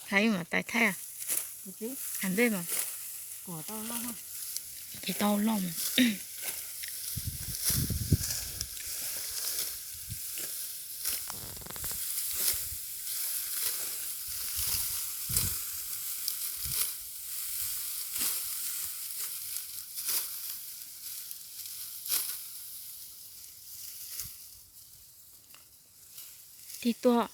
Hais mas tais thaij, hais ntej mas. Ces tau loj mas. Tig tuaj.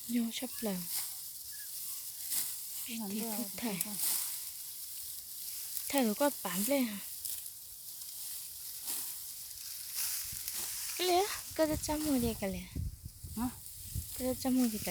Nyob tshaj plaws. Thaij, thaij kuv koj pav nplej. Koj li, koj txaj muag li koj li. Koj txaj muag li koj li.